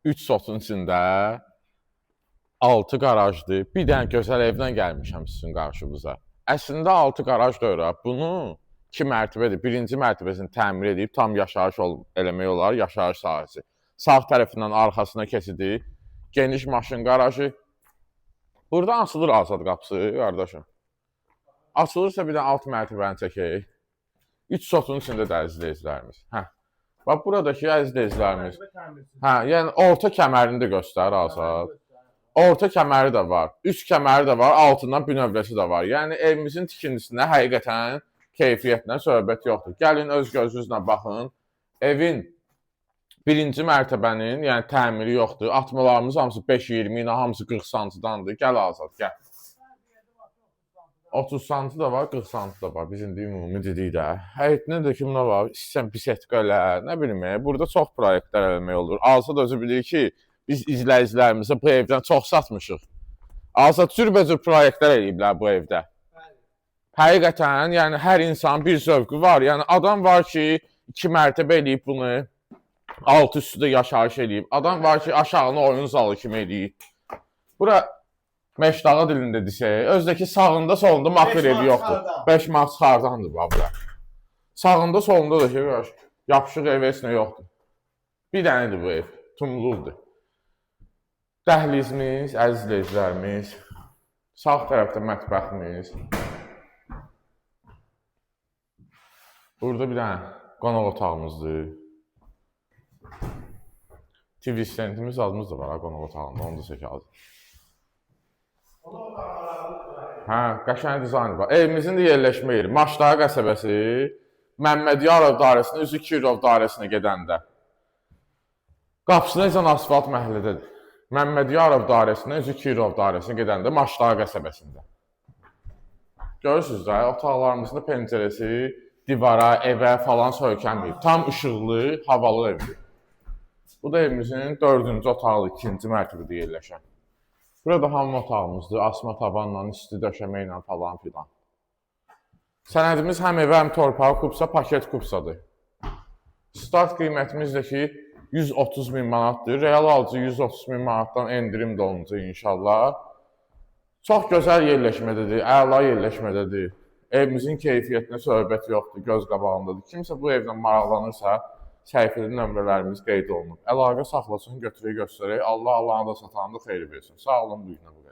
3 sotun içində 6 qarajdır. Bir dənə gözəl evlə gəlmişəm sizin qarşınıza. Əslində 6 qaraj da ora. Bunu 2 mərtəbədir. Birinci mərtəbəsini təmir edib tam yaşayış eləmək olar, yaşayış sahəsi. Sağ tərəfindən arxasına keçidi, geniş maşın qarajı. Buradan açılır Azad qapısı, qardaşım. Açılırsa bir də alt mərtəbəni çəkək. 3 sotun içində də əziz izləyicilərimiz. Hə. Bax buradakı əziz izləyicilərimiz. Hə, yəni orta kəmərini də göstər Azad. Orta kəməri də var, üst kəməri də var, altından bünövrəsi də var. Yəni evimizin tikintisinə həqiqətən keyfiyyətinə söhbət yoxdur. Gəlin öz gözünüzlə baxın. Evin birinci mərtəbənin, yəni təmiri yoxdur. Atmalarımız hamısı 5.20 ilə, hamısı 40 santidandır. Gəl Azad, gəl. 30 santi də var, 40 santi də var. Biz indi ümumi dedik də. Həyətinə də kim nə var? İstəsən bisetka elə, nə bilim, burada çox proyektlər eləmək olur. Azad özü bilir ki, biz izləyicilərimizə bu evdən çox satmışıq. Azad cürbəcür proyektlər eləyiblər bu evdə. Həqiqətən, yəni hər insanın bir zövqü var. Yəni adam var ki, 2 mərtəbə eləyib bunu, alt üstü də yaşayış eləyib. Adam var ki, aşağını oyun zalı kimi eləyib. Bura Meşdağı dilində desək, özdəki sağında solunda makler Beş evi manat yoxdur. çıxardan. 5 manat çıxardandır bax bura. Sağında solunda da ki, bax, yapışıq ev heç nə yoxdur. Bir dənədir bu ev, tumluldur. Dəhlizimiz, əziz izləyicilərimiz, sağ tərəfdə mətbəximiz. Burada bir dənə qonaq otağımızdır. TV stendimiz adımız da var ha qonaq otağında, onu da çək az. Hə, qəşəng dizayn var. Evimizin də yerləşmə yeri Maşdağı qəsəbəsi, Məmmədiyarov dairəsinin üzü Kirov dairəsinə gedəndə. Qapısına necə asfalt məhəllədədir. Məmmədiyarov dairəsindən üzü Kirov dairəsinə gedəndə Maşdağı qəsəbəsində. Görürsüz də, otaqlarımızın da pəncərəsi divara, evə falan söykənməyib. Tam işıqlı, havalı evdir. Bu da evimizin dördüncü otağıdır, ikinci mərtəbədə yerləşən. Burada hamam otağımızdır, asma tavanla, isti döşəmə ilə falan filan. Sənədimiz həm evə, həm torpağa kupsa, paket kupsadır. Start qiymətimiz də ki 130 min manatdır. Real alıcı 130 min manatdan endirim də olunacaq inşallah. Çox gözəl yerləşmədədir, əla yerləşmədədir. Evimizin keyfiyyətinə söhbət yoxdur, göz qabağındadır. Kimsə bu evdən maraqlanırsa, səhifədə nömrələrimiz qeyd olunub. Əlaqə saxlasın, götürək göstərək. Allah Allahına da satanı da xeyir versin. Sağ olun bu günə bu.